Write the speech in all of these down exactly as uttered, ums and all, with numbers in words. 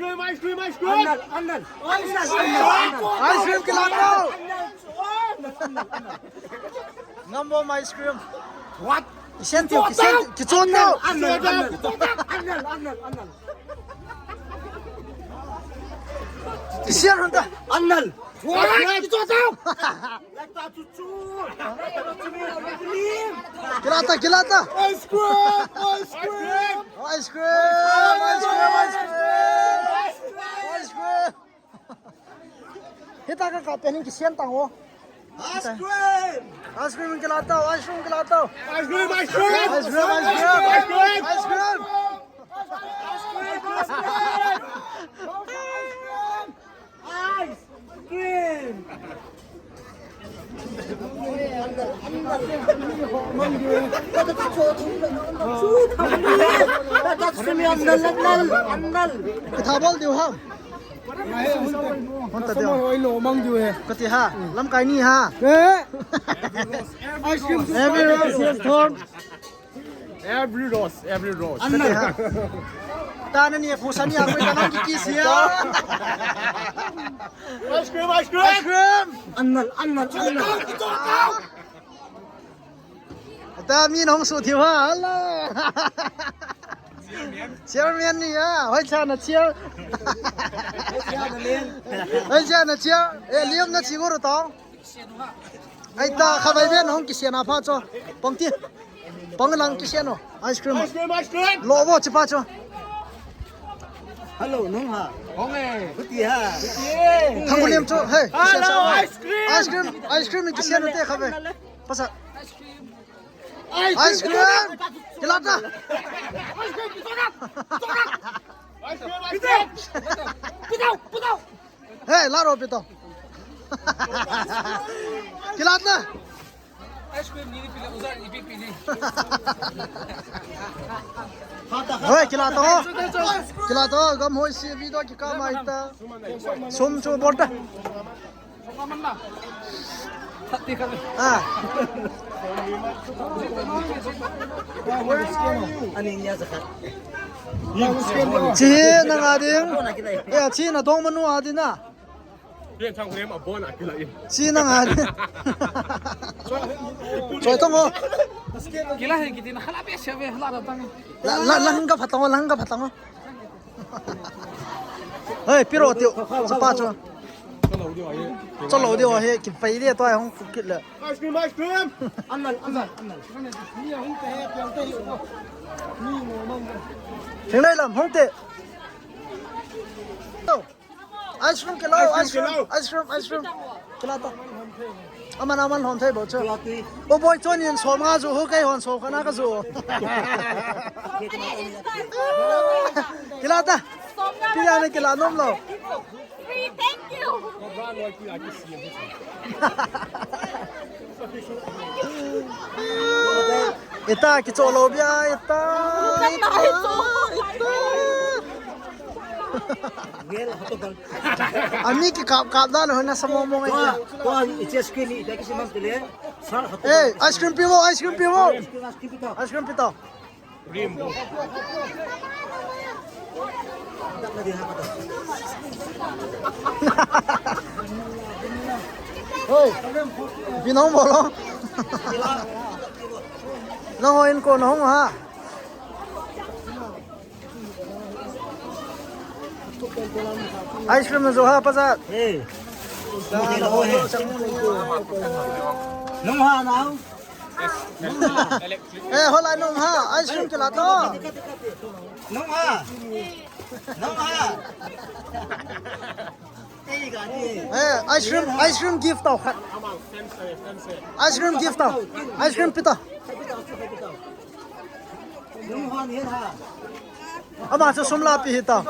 Ice cream, ice cream, ice cream. Ice cream kila tao. Ngam bom ice cream. What? Kisen tio, kisen tio, kichon tao. Anal, anal, anal, anal. Kisen hon ta. Anal. What? Kichon tao. Kila tao, kila tao. Ice cream, ice cream. Ice cream, ice cream, ice cream. Ice cream. Hita ka kap pen in kisen tao. Ice cream. Ice cream kila tao, ice cream kila tao. Ice cream, ice cream. Ice cream, ice cream. Ice cream. Ice cream. Ice cream. Ice cream. Kitha bol diu ham. Hon ta diu. Kati ha. Lamkai ni ha. Every rose has thorn. Every rose, every rose. Anal. Tana ni phu sani a koi tanang ki kisi a. Ice cream, ice cream. Ice cream. Anal, anal, anal. Ta mi nong su thiu ha. Hala. Chairman ni a, hoi cha na chair. Hoi cha na chair. Eh, liam na chi go ro tong. Ai ta kha bai ben hong kisian a pha cho. Pang ti. Pang lang kisian o. Ice cream. Ice cream, ice cream. Lo bo chi pa cho. Hello, nong ha. Hong e. Kuti ha. Thang ko liam cho. Hey. Hello, ice cream. Ice cream, ice cream kisian te kha be. Pasa. Ice cream. Kila ta. Ice cream. Put out. Put out. Hey, la ro pito. Kila ta. Ice cream ni pila uza ni pi pili. Hey, kila to. Kila to, gam hoi si video ki ka mai ta. Sum chu bol ta. Ah. Ani nya zakat. Chi nang a ding. Ya, chi na dong manu a ding na. Pian chang rem a bon a kila in. Chi nang a ding. Choi tong o. Kila hen kiti na khala pe se ve la da tang. La, la, lang ka phatang o, lang ka phatang o. Hei, piro tiu. Chapa chu. Chalo dio he, ki pai le to hong kit le. Ice cream, ice cream. Anal, anal, anal. Thing nei lam hong te. Ice cream kilo, ice cream, ice cream, ice cream. Kila ta. Aman, aman hon thei bo chu. O boi chon in som nga ju ho kai hon som khana ka ju. Kila ta. Pi ya ne kila nom lo. Free, thank you. Ita kicho lo bia ita. Ita, ita. Ami ki kap kap da lo na samo mo ngai. Tua, tua, ice cream ni, ita kisimam tele. Sar hatu. Eh, ice cream pibo, ice cream pibo. Ice cream, ice cream pito. Ice cream pito. Hoi, binong bolo. Nang ho in ko nong ha. Ice cream jo ha pa ja. Hey. Nong ha nao. Eh, hola nong ha, ice cream kila to. Nong ha. Nong ha. Eh, ice cream, ice cream gift tao khat. Ice cream gift tao. Ice cream pita. Nong ha ni ha. Ama chu sum la pi hi ta.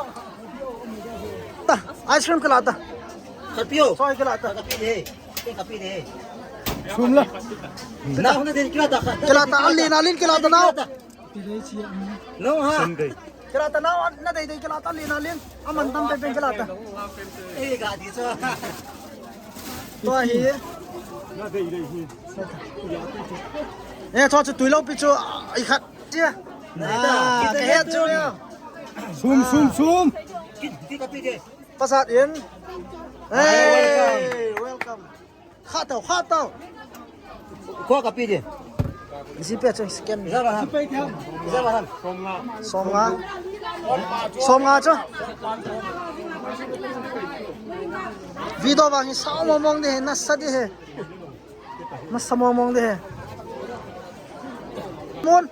Ta, ice cream kila ta. Ka pi o. Soi kila ta. Ka pi de. Ka pi de. Sum la. Na hung de kila ta. Kila ta, alin, alin kila ta na. Nong ha. Kila ta na, na dei dei kila ta, alin, alin. Aman tam pe pen kila ta. Eh, ga di sa. Tua hi. Na dei dei hi. Eh, tua chu tui lo pi chu, i khat. Tia. Ah, ka het chu ya. Sum, sum, sum. Ki, ki ka Pasat in. Hey, welcome. Kha tau, kha tau. Kho ka pi di. Isi pe chang scan. Za ba han. Za ba han. Som nga. Som nga chu. Video bang hi sao mong mong di he, nasa di he. Nasa mong mong di he. Mun.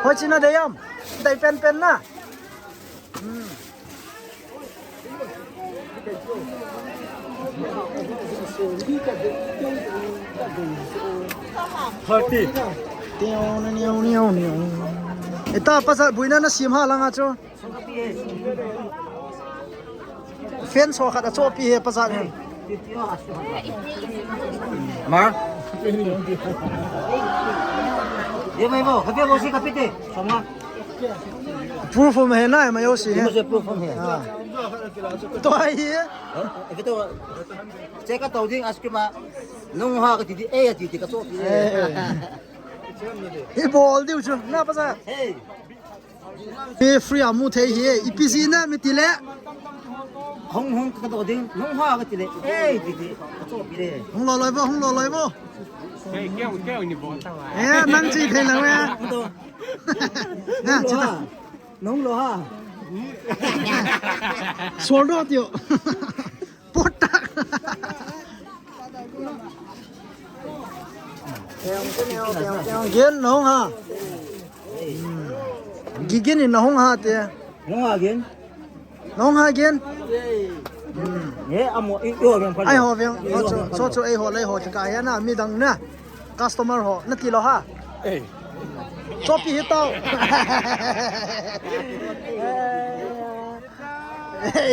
Hoi china de yam. Dai pen pen na. Hmm. Thirty. Ita pasal buina na sim ha langa chu. Fence ho khat a chopi he pasal he. Mar. Ye mai mo, kape mo si kapite. Sama. Proof hum he na, mai yo si he. Mo se proof hum he. Ah. To ai he. Eh, kito. Che ka tau ding ice cream a. Nung ha ka ti di, eh, ti ti ka chopi. Eh. Hi bol diu chu. Na pasal. Hey. Hi free a mu thei hi, ipi jeh a mi ti le. Hung hung ka do ding, hung ha ka ti le. Ei, ti ti. Ka chopi le. Hung lo loi bo, hung lo loi bo. Kei, kei, kei ni bo ta wa. Eh, nang chi thei na we. Hung do. Na, chi ta. Nung lo ha. Sol do tio. Potak. Gen nong ha. Hmm. Gigin in nong ha te. Nong ha gen. Nong ha gen. Hmm. Ye amo i ho gen. Ai ho gen. Ho cho, cho cho ai ho lai ho ka ya na mi dang na. Customer ho na ti lo ha. Eh. Chopi hi tau.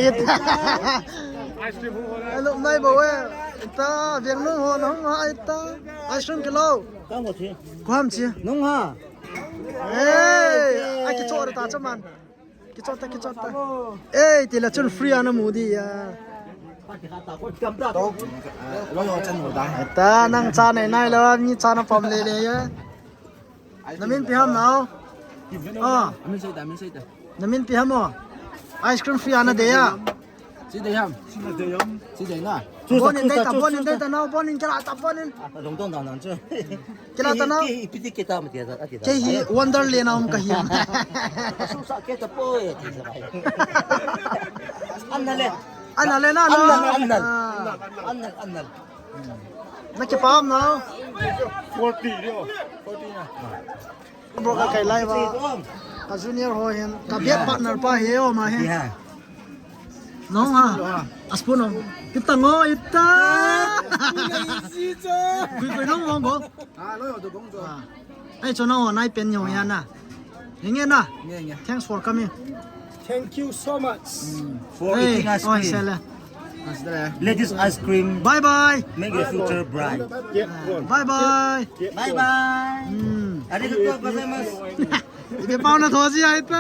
Ita. Hello, nai bo we. Ita, biang nung ho, nung ha, ita. Ice cream kilo. Kam ko thi. Kuam chi. Nung ha. Hey, ai kichor ta chaman. Kichor ta, kichor ta. Hey, ti la chun free ana mu di ya. Lo yo chan ho da. Ita, nang cha nai nai lo, ni cha na pom le le ya. Na min pi ham nao? Ah. Amin sei ta, amin sei ta. Na min pi ham o? Ice cream free ana de ya. Si de ham. Si de na. Bon in dei ta, bon in dei ta nao, bon in kila ta, bon in. Dong dong dong dong chu. Kila ta nao. Ki, ki, ki, ki ta ma ti ta, ti ta. Kei hi Wonderland a um ka hi. Su sa ke ta po e, ti sa bai. An na le. An na le na, an na, an na. Ah. An na, an na. Na kipah am nao? Forty dio. Forty na. Bro ka kai lai ba. Ka junior ho hin. Ka bed partner pa hi o ma hi. Nong ha. Aspo nong. Kita ngo ita. Kui kui nong mong bo. Ah, lo yo to gong jo. Ah. Ai, cho nang ho nai pen nyo ya na. Nge na. Nge, nge. Thanks for coming. Thank you so much. Mm. For eating ice cream. Ladies ice cream. Bye bye. Make your future bright. Bye bye. Bye bye. Mm. Arigatou gozaimasu. Ibe pao na thoji ai ta.